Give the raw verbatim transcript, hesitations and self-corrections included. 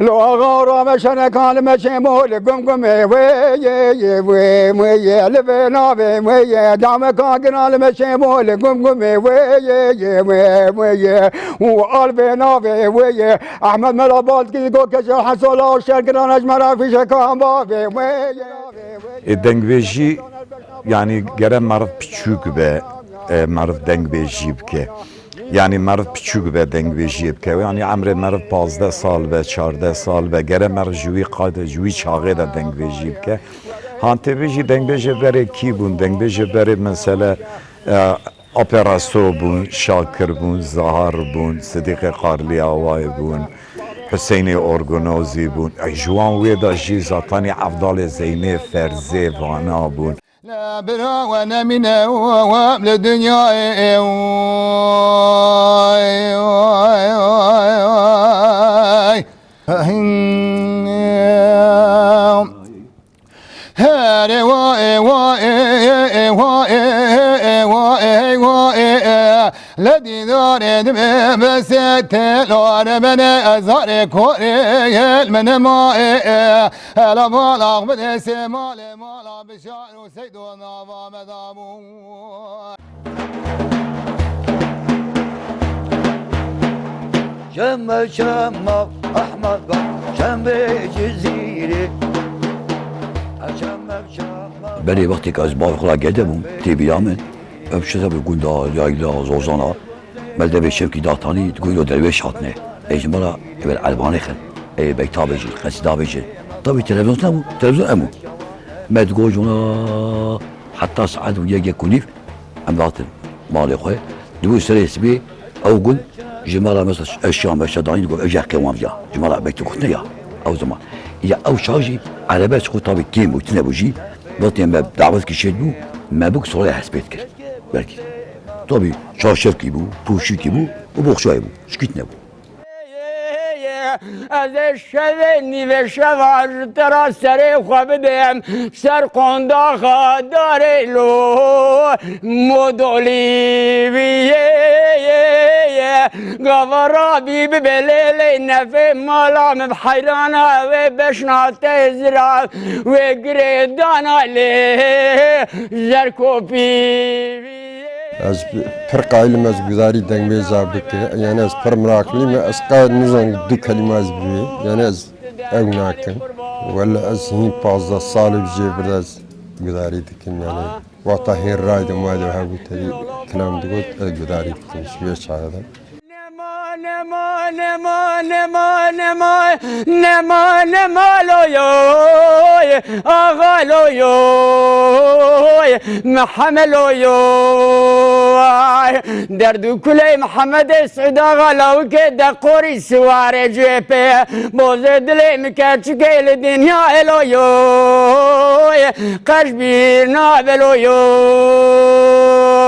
Lo axa rame şenekan li meşê mol gum gumê wê yê yê wê wê yê li vê navê wê yê dameka giran li meşê mol gum gumê wê yê yê wê wê yê û al vê navê wê yê Ehmed Mela Balkî go keşa hesola û şer giran ejmera fîşekan bavê wê yê. Ê, dengbêjî, yanî gere meriv piçûk be, e, meriv dengbêjî bike. Yanî meriv piçûk be dengbêjiyê bike. Yanî emrê meriv pazdeh sal be, çardeh sal be, gere meriv ji wî qayde, ji wî çaxê de dengbêjî bike. Han têbêjî dengbêjê berê kî bûn? Dengbêjê berê mesele, e, Apê Reso bûn, Şakir bûn, Zahar bûn, Sidîqê Qarlî Awayê bûn, Huseynê Orgunozî bûn. Ey, ji wan wê de jî zatanî Evdalê Zeynê, Ferzê, vana bûn. Ne bira we nemîne we li dinyayê way, way, way, way. Herê wa ê wa ê ê wa ê ê wa ê wa ê ê. Li dîdarê dibê bese têlore bene zarê korê hel mene ma ê ê. Hela balak bide sê malê mala bişar û seydo nava me da bû. Çeme çema Ehmed Bey, çemê Cizîrê. Çeme çema Berê wextê ku ez bavê xwe ra gede bûm, tê bîra min, ev çi bi gunda, yayla, zozana, me devê şevkî datanî, di gund û derwêş hatine. Ê ji me ra ev elbanê xin. Ê beyta bêjin, qesîda bêjin. Tabî televîzyon nebû, televîzyon em bû. Me digot jona heta saet û yek, yek û nîv em dihatin malê xwe. Dibû serê sibê ew gund ji me re mesela eşya meşya danî digot, ev jî heqê wan ya. Ji me re bek digotin ya ew ziman. Ya ew çax jî erebe çiqo tabî kêm bû, tune bû jî. Wextê me dawet kişêt bû, me bûk solê hespê dikir. Belkî. Tabî çarşevkî bû, pûşikî bû û boxçayê bû. Şikît nebû. Ez ê şevê nîvê şeva ji te ra serê xwe bidêm ser qondaxa darê lo modolî vî yê. Gava rabî bibe lê lê nefê mala min bi heyrana wê beşna tezra wê girê dana lê zerkopî vî yê. Ez pir qayîl im ez gudarî dengbêja bike. Yanî ez pir meraklî me. Ez qet nizan du kelîme ez bivê. Yanî ez ew nakim. Wele ez hîn pazdeh salî bi jê bir ez gudarî dikim. Yanî wexta hê rayde mayde hebû tevî kilam digot, ez gudarî dikim. Ji wê çaxê de. Nema, nema, nema, nema, nema, nema, loyoy, axa loyoy, Mihemed loyoy. Derd û kuley Mihemedê Seyda Xalawikê de qorî siwarê cêpê. Bozê dilê min keçikê li dinya elo yoy. Qeş bîr nabe lo yoy.